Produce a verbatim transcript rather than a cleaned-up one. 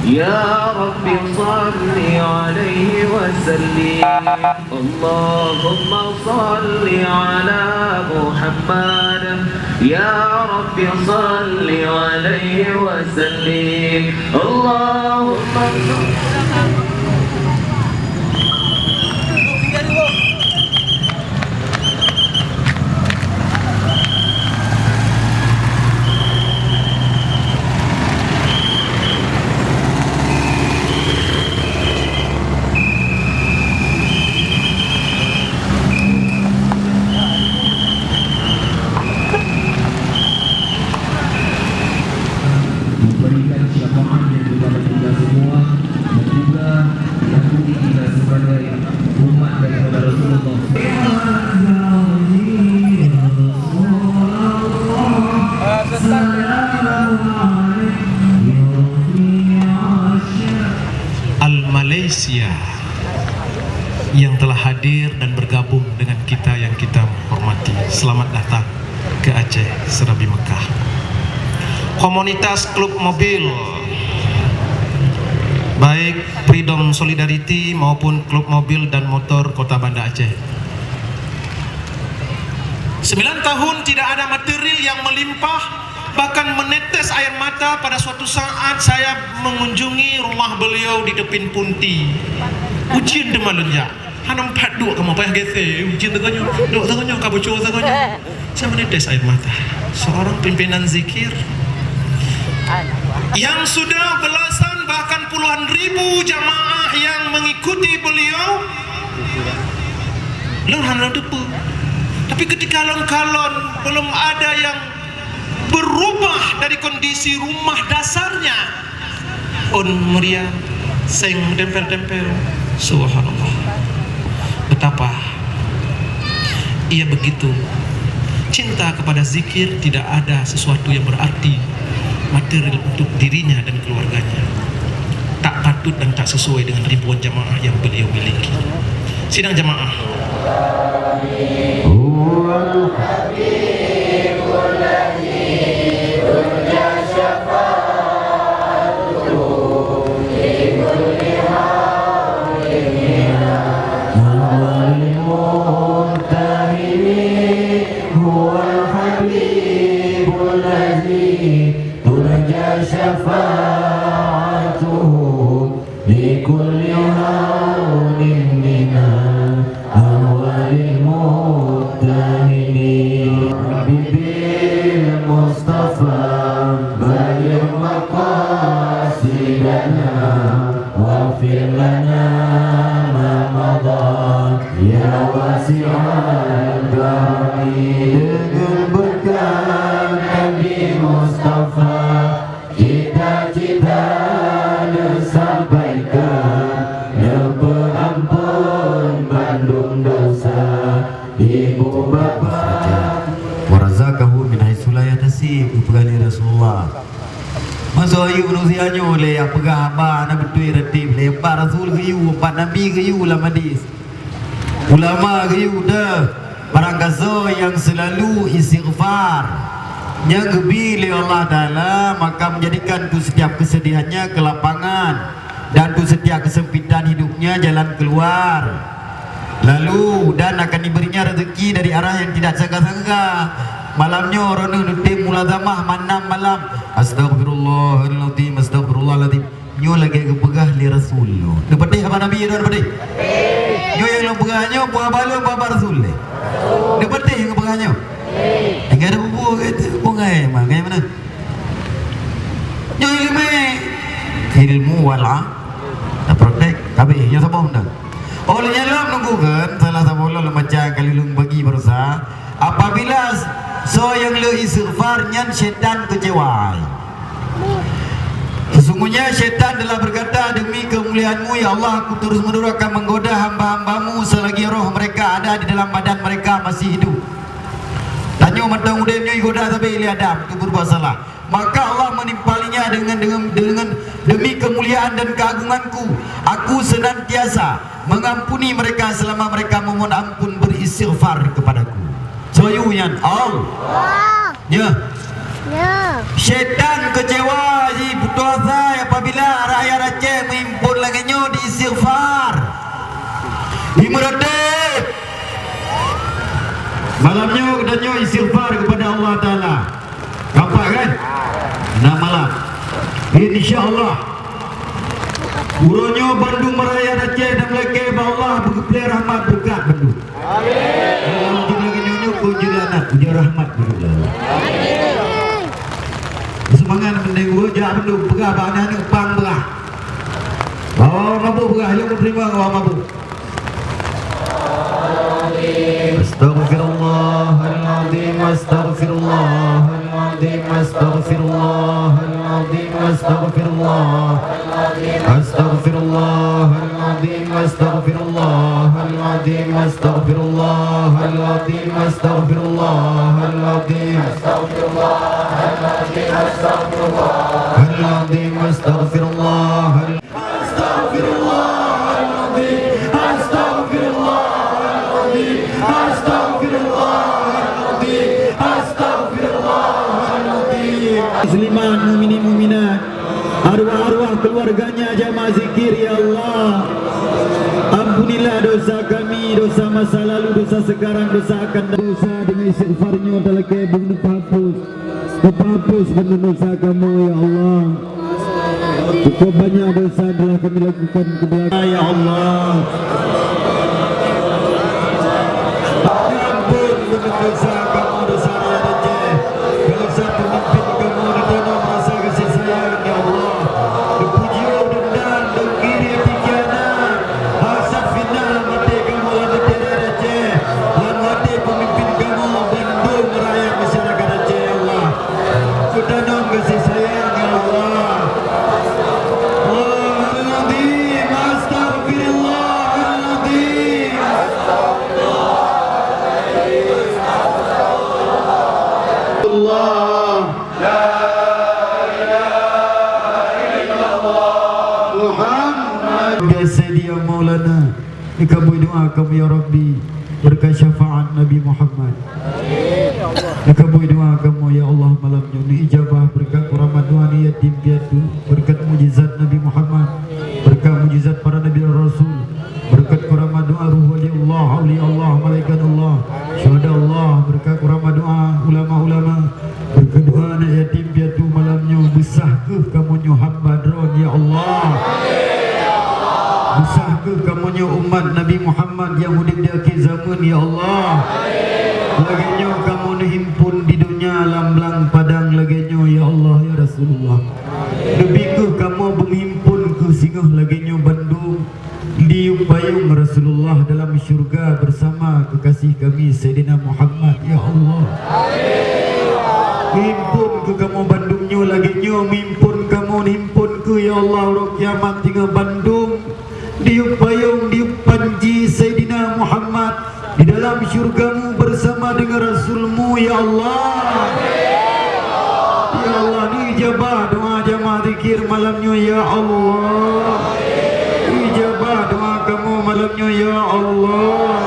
يا رب صل عليه وسلم. اللهم صل على محمد. يا رب صل عليه وسلم. اللهم صل. Memberikan syafaatnya kepada kita semua dan juga diakui kita sebagai umat daripada Rasulullah. Al Malaysia yang telah hadir dan bergabung dengan kita yang kita hormati. Selamat datang ke Aceh Serabi Mekah. Komunitas klub mobil, baik Freedom Solidarity maupun klub mobil dan motor Kota Banda Aceh. Sembilan tahun tidak ada materil yang melimpah, bahkan menetes air mata pada suatu saat saya mengunjungi rumah beliau di Tepin Punti. Ujian teuma lôn jak. Hana meupat duek kamoe payah gesé, ujian teungoh nyoe, duek teungoh nyoe, ka boco teungoh nyoe. Saya menetes air mata. Seorang pimpinan zikir yang sudah belasan bahkan puluhan ribu jamaah yang mengikuti beliau, lôn hana lôn teupeue. Tapi ketika lôn kalon, belum ada yang berubah dari kondisi rumah dasarnya. Ôn meuria, seng meutempel-tempel. Subhanallah. Betapa ia begitu cinta kepada zikir, tidak ada sesuatu yang berarti materil untuk dirinya dan keluarganya. Tak patut dan tak sesuai dengan ribuan jamaah yang beliau miliki. Sidang jamaah. هو المنتهي، هو الحبيب الذي ترجى شفاعته لكل هون من الأهوال المتهم. رب بالمصطفى بلغ مقاصدنا واغفر لنا ما مضى يا واسع الكرم. Dengan berkat Nabi Mustafa, cita-cita neusampaikan, neupeuampon bandum dosa ibu bapa. Wa razaqahu min haitsu la yahtasib, geupeugah lé Rasulullah. Masa ayeuek manusia nyoe lé, nyang peugah haba hana beutôi reuteb lé, empat rasul geuyue, empat nabi geuyue lam hadis. Ulama geuyue deuh, barangkasoe nyang seulalu istighfar, nyan geubi lé Allah Taala, maka menjadikan tu setiap kesedihannya kelapangan, dan tu setiap kesempitan hidupnya jalan keluar. Lalu, dan akan diberinya rezeki dari arah yang tidak sangka-sangka. Malam nyoe droeneuh neutem mulazamah manam malam. Astaghfirullahalazim, astaghfirullahalazim. Nyoe lagèe geupeugah lé Rasul nyoe. Neupatéh haba Nabi nyoe, neupatéh? Nyoe nyang lôn peugah nyoe, peue haba lôn, peue haba Rasul lé? Neupatéh nyang geupeugah nyoe? Ingat ada bubu kata, bubu ngai, ma, ngai mana? Nyoe ileumèe. Ilmu wala, na praktek. Habéh, nyoe saboh mantong. Oh, lheuh nyan lom nunggu kan, salah saboh lom baca kali lôn bagi barosa. Apabila soe nyang le istighfar, nyan syaitan kecewa. Sesungguhnya syaitan telah berkata, "Demi kemuliaan-Mu, ya Allah, aku terus-menerus akan menggoda hamba-hamba-Mu selagi roh mereka ada di dalam badan mereka masih hidup." Tanyoe mantong udeb nyoe igoda sabe lé Adam keu berbuat salah. Maka Allah menimpalinya dengan, dengan, dengan, "Demi kemuliaan dan keagungan-Ku, Aku senantiasa mengampuni mereka selama mereka memohon ampun beristighfar kepada-Ku." Soe nyan? Allah. Ya. Ya. Syaitan kecewa jih, putus asa apabila rakyat Malam nyoe geutanyoe istighfar kepada Allah Taala. Nampak kan? Nah, malam. Insya Allah, uroe nyoe bandum rakyat Aceh dan meulakée bak Allah beugeupeuleue rahmat beureukat bandum. Amin. Dalam jumlah nyoe nyoe pun jumlah anak, jumlah rahmat bandum. Seumangat mendeng uroe jak bandum peugah bak aneuk pang beurah. Bawa mabuk beurah, yuk meuteurimong bawa mabuk. Astaghfirullahaladzim, astaghfirullahaladzim, astaghfirullahaladzim, astaghfirullah. Astaghfirullahaladzim, astaghfirullahaladzim, astaghfirullahaladzim, astaghfirullahaladzim. Astaghfirullahaladzim, astaghfirullah. Astaghfirullahaladzim, astaghfirullahaladzim, astaghfirullahaladzim, astaghfirullahaladzim. Muslimat, mukminin, mukminat, arwah-arwah keluarganya jamaah zikir, ya Allah. Ampunilah dosa kami, dosa masa lalu, dosa sekarang, dosa akan datang. Dosa dengan istighfar nyoe talakée beuneupeuhapus. Teupeupeuhapus bandum dosa kamoe, ya Allah. Cukup banyak dosa telah kami lakukan ke belakang, ya Allah. Ampun bandum dosa kamoe, dosa rakyat Aceh. Dosa pemimpin kamoe di tanah merasa kasih sayang, ya Allah. Teupeujeuet dendam, dengki, pengkhianat, hasad, fitnah lam até kamoe, lam até rakyat Aceh, lam até pemimpin kamoe, bandum rakyat masyarakat Aceh, ya Allah. Keutanam kasih sayang, ya Allah. Astaghfirullahaladzim, astaghfirullahaladzim. Allah. La ilaha illallah Muhammad. Ya Sayyidi ya Maulana. Neukabui doa kamoe ya Rabbi, beureukat syafaat Nabi Muhammad. Neukabui doa kamoe ya Allah malam nyoe, neuijabah beureukat keuramat doa aneuk yatim piatu, beureukat mukjizat Nabi Muhammad, beureukat mukjizat para nabi dan rasul, beureukat keuramat doa roh wali Allah, aulia Allah, malaikat Allah, syuhada Allah, beureukat keuramat doa ulama-ulama, Beureukat doa aneuk yatim piatu malam nyoe, beusah kheueh kamoe nyoe hamba Droen, ya Allah. Beusah kheueh kamoe nyoe umat Nabi Muhammad nyang udeb di akhé zaman, ya Allah. Lagée nyoe kamoe neuhimpon di donya lam blang padang lagée nyoe, ya Allah, ya Rasulullah. Leubeh kheueh kamoe beumeuhimpon keu singoh lagée nyoe bandum. Di payong Rasulullah dalam syurga bersama kekasih kami Saidina Muhammad, ya Allah. Himpon keu kamoe bandum nyoe lagée nyoe, himpon kamoe, himpon keu, ya Allah, uroe kiamat teungoh bandum di payong, di panji Saidina Muhammad di dalam syurga-Mu bersama dengan Rasul-Mu, ya Allah. Ya Allah, ni ijabah doa jamaah zikir malam nyoe, ya Allah. Ijabah doa kamoe malam nyoe, ya Allah.